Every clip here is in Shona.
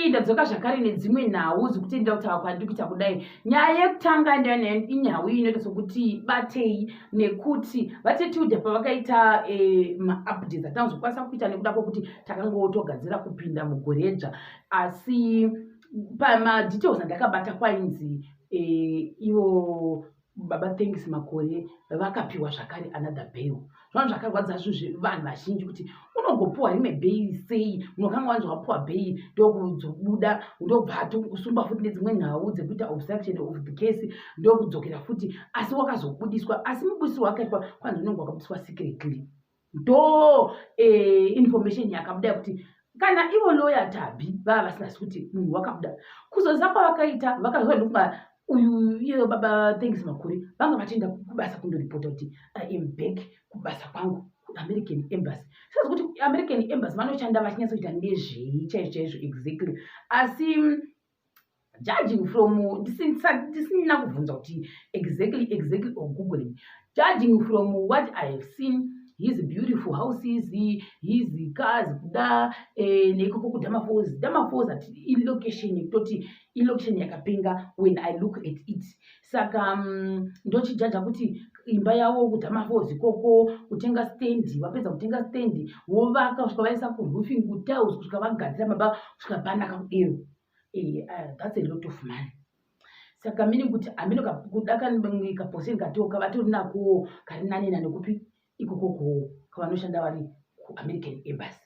Ndadzoka zvakare nedzimwe nhau dzekutendera kutaura kwandiri kuita kudai. Nyaya yekutanga ndiyanayo inhau inoita sokuti batei nekuti vaTetilda pavakaita maupdates atinazokwanisa kuita nekuda kwekuti takangotogadzira kupinda mugoredzva, asi pamadetails andakabata kwainzi ivo baba Thanks Makore vakapiwa zvakare another bail. Zvanhu zvakarwadza zvinhu vanhu vazhinji kuti unogopiwa rimwe bail sei? Munhu wakanga wanzi wapiwa bail, ndokuzobuda, ndobva atosungwa futi nedzimwe nhau dzekuita obstruction of the case, ndokudzokera futi, asi wakazobudiswa. Asi mubudisiro wakaitwa kwanzi unenge wakabudiswa secretly. Ndo information yakabuda yekuti kana ivo lawyer Tabi vava vasina kuti munhu wakabuda, kuzoziva kwavakaita vakaziva ndokuba uyu iye baba Thanks Makore vanga vatoenda kubasa kundoripota kuti "I am back kubasa kwangu kuAmerican Embassy." Sazi kuti American Embassy vanoshanda vachinyatsoita nezvei chaizvo chaizvo exactly, asi judging from, ndisina kubvunza kuti exactly or googling, judging from what I have seen, his beautiful houses, his cars, kuda neikoko kuDamafalls. Damafalls ati ilocation yekutoti ilocation yakapenga when I look at it. Saka ndochijaja kuti imba yavo kuDamafalls ikoko, kutenga stendi, vapedza kutenga stendi, vovaka kusvika vaisa kuroofing, kutiles, kusvika vagadzira maba, kusvika panaka kudero. That's a lot of money. Saka meaning kuti hameno kuda kaportion katoka vatori nako kari nani nani kupi ikokoko kavanoshanda vari kuAmerican Embassy.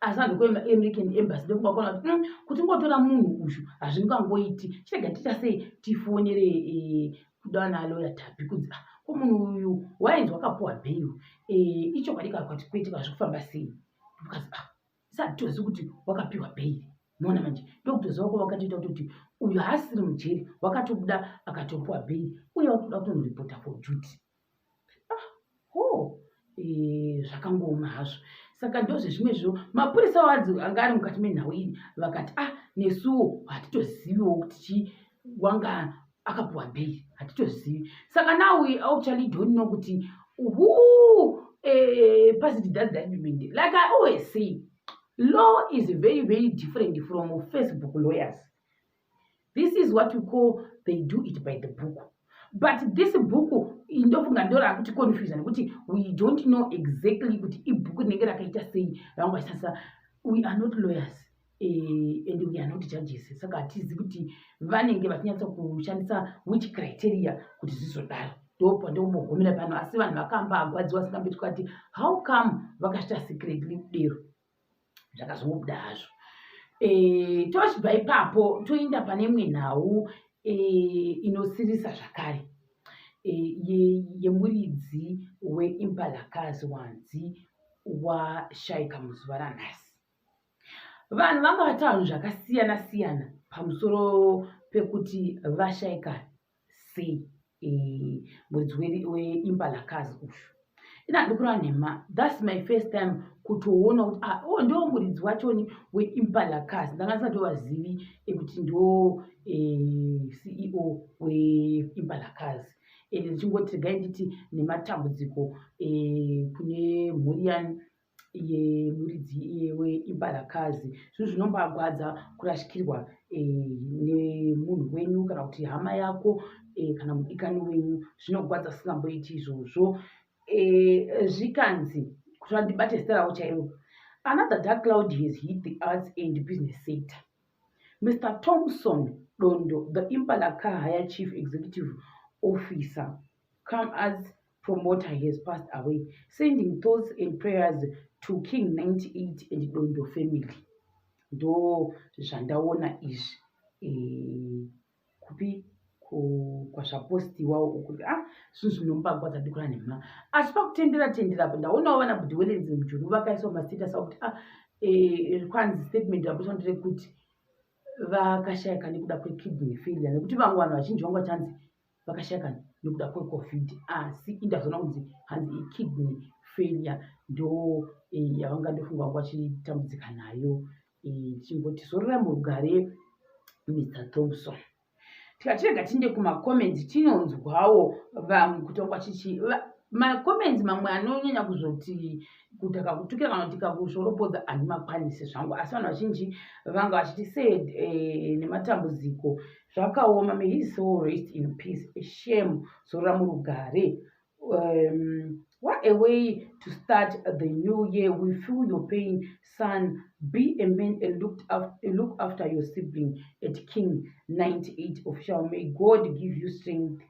Asi vanhu kuAmerican Embassy ndokuva kuona kuti kuti ngotora munhu uyu hazvingangoiti, chirega tiita sei, tifonere kuda naloya Tabi kunzi, "Ah, ko munhu uyu wainzi wakapuwa bail, ichokwadi kana kuti kwete? Zviri sei?" Because ah, sati kuti wakapiwa bail. Muona manje ndokutoziva kwavakatoita kutoti uyu haasiri mujeri, wakatobuda akatopuwa bail uye wakutoda kutonoripota for duty. Ah, ho zvakangooma hazvo. Saka ndozvezvimwezvo mapurisa wadzi anga ari mukati menhau iyi vakati, "Ah, nesuwo hatitoziviwo kuti chi wanga akapuwa bail, hatitozivi." Saka now we actually don't know kuti who passed that judgment. Like I always say, law is very very different from Facebook lawyers. This is what we call they do it by the book, but this book ndofunga ndo rakuti confuse nekuti we don't know exactly kuti ibhuku rinenge rakaita sei vanga vachishandisa. We are not lawyers and we are not judges, saka hatizi kuti vanenge vachinyatsa kushandisa which criteria kuti zvizodaro. Ndopandombogumira pano, asi vanhu vakamba agwadziwa singamboitwa kuti how come vakasvita secretly kudero. Zvakazongobuda hazvo. Tochibva ipapo toenda pane imwe nhau inosirisa zvakare yemuridzi weImpala Cars wanzi washaika muzuva ranhasi. Vanhu vanga vataura zvakasiyana siyana pamusoro pekuti vashaika sei muridzi weImpala Cars uyu. Ina handikureva nhema, that's my first time kutoona kuti, ah, oh, ndo muridzi wachoni weImpala Cars. Ndanga ndisingatovazivi kuti ndo CEO weImpala Cars. Ende ndichingoti regai nditi nematambudziko kune mhuri yemuridzi weImpala Cars. Zvinhu zvinombagwadza kurashikirwa nemunhu wenyu kana kuti hama yako kana mudikani wenyu. Zvinogwadza zvisingamboiti izvozvo. Zvikanzi kuti vandibate zita ravo chairo, "Another dark cloud has hit the arts and business sector. Mr Thompson Dondo, the Impala Car Hire chief executive officer cum arts promoter, has passed away. Sending thoughts and prayers to King 98 and Dondo family." Ndo zvandaona izvi kupi kwazvapostiwawo uku. Ah, zvinhu zvinombagwadza dikura nhema. Asi pakutendera tendera apo ndaonawo vana Budi Welens Mujuru vakaiswa mastatus akuti, ah, kwanzi statement rabuiswa nderekuti vakashayika nekuda kwekidney failure, nekuti vamwe vanhu vazhinji vanga vachanzi vakashayika nekuda kweCOVID, asi indazoona kunzi hanzi ikidney failure ndo yavanga ndofunga vanga vachitambudzika nayo. Tichingoti zorora murugare, Mr Thompson. Tikachirega tiinde kumacomments, tinonzwawo vamwe kuti vanga vachichi Macomments mamwe anonyanya kuzoti kuti akakutukira kana kuti kakushoropodza handimakwanisi zvangu, asi vanhu vazhinji vanga vachiti sad nematambudziko, zvakaoma. May his soul rest in peace. Shame, zorora murugare. What a way to start the new year. We feel your pain, son. Be a man and look after your sibling. At King 98 Official, may God give you strength.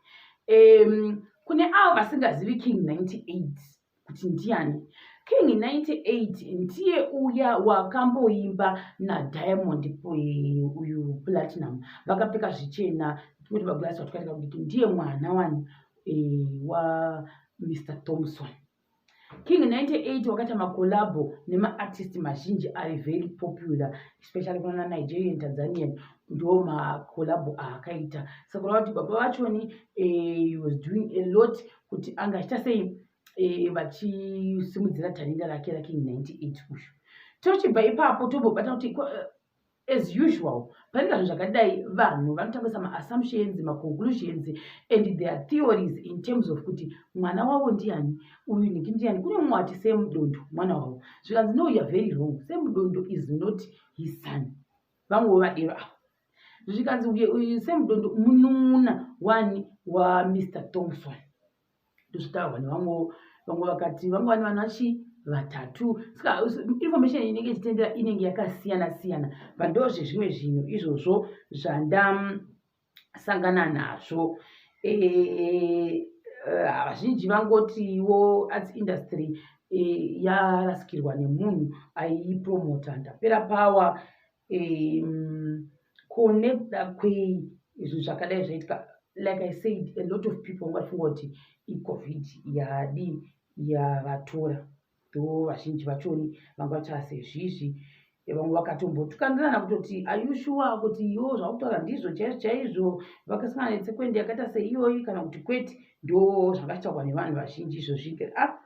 Kune avo vasingazivi King 98 kuti ndiani, King 98 ndiye uya wakamboimba naDiamond uyu Platinum, vakapfeka zvichena kuti vagulasi vatwatika kudiki. Ndiye mwana wani waMr Thompson. King 98 wakaita macollabo nemaartist mazhinji ari very popular, especially kunana Nigerian, Tanzanian, ndo macollabo aakaita. Saka kureva kuti baba vachoni was doing a lot kuti anga achiita sei vachisimudzira talenda rake raKing 98 uyu. Tochibva ipapo tombobata kuti as usual panenge zvinhu zvakadai, vanhu vanotangisa maassumptions, maconclusions and their theories in terms of kuti mwana wavo ndiani uyu, niki ndiani. Kune mumwe ati Semudondo mwana wavo, zvikanzi, "No, you are very wrong, Semudondo is not his son." Vamwewo vadero avo, zvikanzi uyu Semudondo munun'una wani waMr Thompson. Ndozvitaurwa nevamwewo. Vamwe vakati vanga vane vana chi vatatu. Saka information inenge ichitendera inenge yakasiyana siyana. Pandozvezvimwe zvinhu izvozvo zvandasangana nazvo. Vazhinji vangotiwo arts industry yarasikirwa nemunhu aipromota. Ndapera power konekuda kwei zvinhu zvakadai zvaitika. Like I said, a lot of people vangafunga kuti iCovid yadi yavatora, though vazhinji vachoni vanga vataa sezvizvi. Vamwe vakatombotukanirana kutoti, "Are you sure kuti iwo zvakutaura ndizvo chaizvo chaizvo, vakasangana netsekwende yakaita seiyoyi kana kuti kwete?" Ndo zvanga nevanhu vazhinji izvozvi. Ah,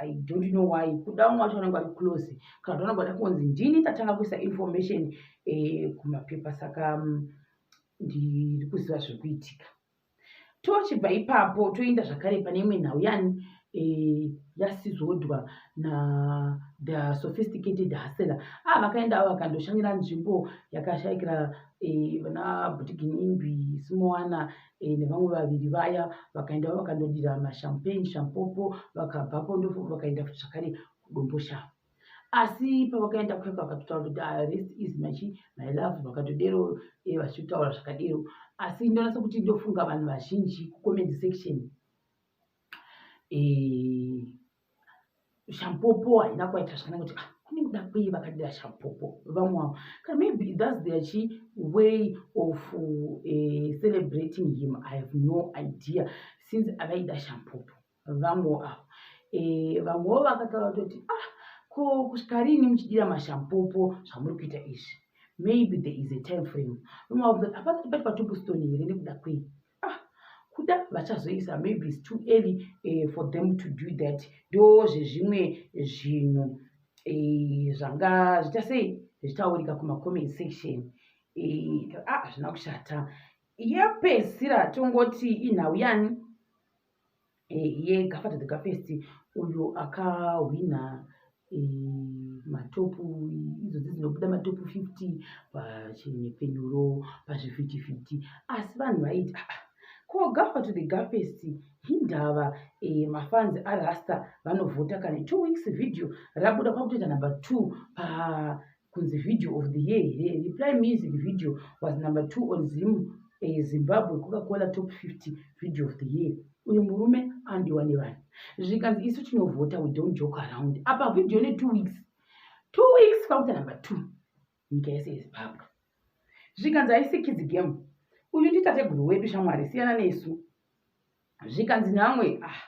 I don't know why kuda vamwe vacho vanenge vari close kana kuti vanenge vada kunzi ndini ndatanga kuisa information kumapepa, saka ndiri kuziva zviri kuitika. Tochibva ipapo toenda zvakare pane imwe nhau yani yaSizodwa naThe Sophisticated Hustler. Ah, vakaenda avo vakandoshanyira nzvimbo yakashayikira vana Bhuti Simowana nevamwe vaviri vaya. Vakaendawo vakandodira mashampagne, shampopo, vakabvapo vakaenda zvakare kuDomboshava. Asi pavakaenda kuya vakatotaura kuti, "Ah, rest easy machi my love," vakatodero vachitaura zvakadero. Asi ndonatsa kuti ndofunga vanhu vazhinji kucomment section, shampopo haina kuvaita zvakanaka, kuti ah, kune kuda kwei vakadira shampopo vamwe avo. Kana maybe that's their chi way of celebrating him, I have no idea, since avaida shampopo vamwewo avo. Vamwewo vakataura kutoti, "Ah, ko kusvika rini muchidira mashampopo zvamuri kuita izvi?" Maybe there is a time frame. Vamwe vakuti hapasati pati patombstone here nekuda kwei. Ah, kuda vachazoisa, maybe it's too early for them to do that. Ndo zvezvimwe zvinhu zvanga zvicha sei zvichitaurika kumacomment section. Ah, hazvina kushata. Yepesira tongoti inhau yani yeGafa to the Gafest, uyo akahwina matop idzodzi dzinobuda matop 50 pachinyepenyuro pazvivhitivhiti. Asi vanhu vaiti, "Ah, ko Gafa to the Gafest hindava?" Mafans aRasta vanovhota kane 2 weeks video rabuda kwakutoita number 2 pa kunzi video of the year here. Reply music video was number 2 on Zimbabwe Coca-Cola top 50 video of the year. Uyu murume andiwa nevanhu, zvikanzi isu tinovhota, we don't joke around. Apa video ne2 weeks, 2 weeks kwakuita number 2 nyika yese yeZimbabwe. Zvikanzi haisi kids game, uyu nditateguru wedu, shamwari, siyana nesu. Zvikanzi nevamwe, ah,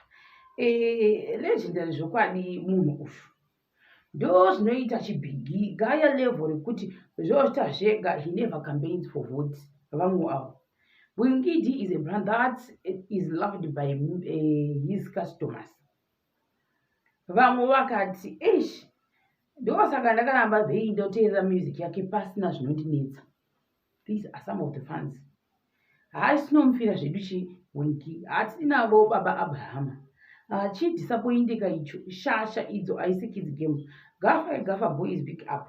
legendary zvokwadi munhu uyu. Ndo zvinoita chibhigi gaya level rekuti zvoita zvega. He never campaigns for votes. Vamwe avo, Winky D is a brand that is loved by his customers. Vamwe vakati, "Eish, ndosaka ndakaramba dhei ndoteerera music yake pasina zvinondinetsa." These are some of the fans. Haasi tinomufira zvedu chi Winky hatinavo baba Abrahama. Chidisappointika icho, shasha idzo haisi kids game. Gafa Gafa boys, big up.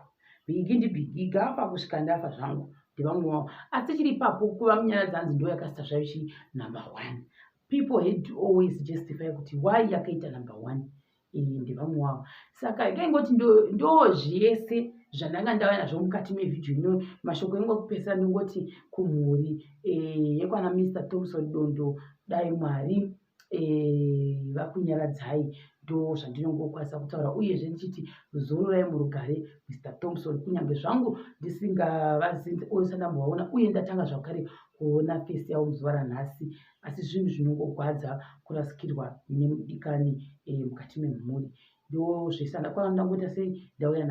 Biggie ndiBiggie, Gafa kusvika ndafa zvangu, ndevamwe wavo. Asi chiri ipapo kuva Munyaradzi ndo yakasita zvayo chi number one. People had to always justify kuti why yakaita number one. Ndevamwe wavo. Saka ikaingoti ndo zvese zvandanga ndauya nazvo mukati mevhidhiyo ino. Mashoko engokupesa, ndingoti kumhuri yekwana Mr Thompson Dondo, dai Mwari vakunyaradzai. Ndo zvandinongokwanisa kutaura. Uyezve ndichiti zororai murugare, Mr Thompson, kunyange zvangu ndisingavazivi uye sandambovaona, uye ndatanga zvakare kuona face yavo muzuva ranhasi. Asi zvinhu zvinongogwadza kurasikirwa nemudikani mukati memhuri. Ndo zvese ndangoita sei ndauya.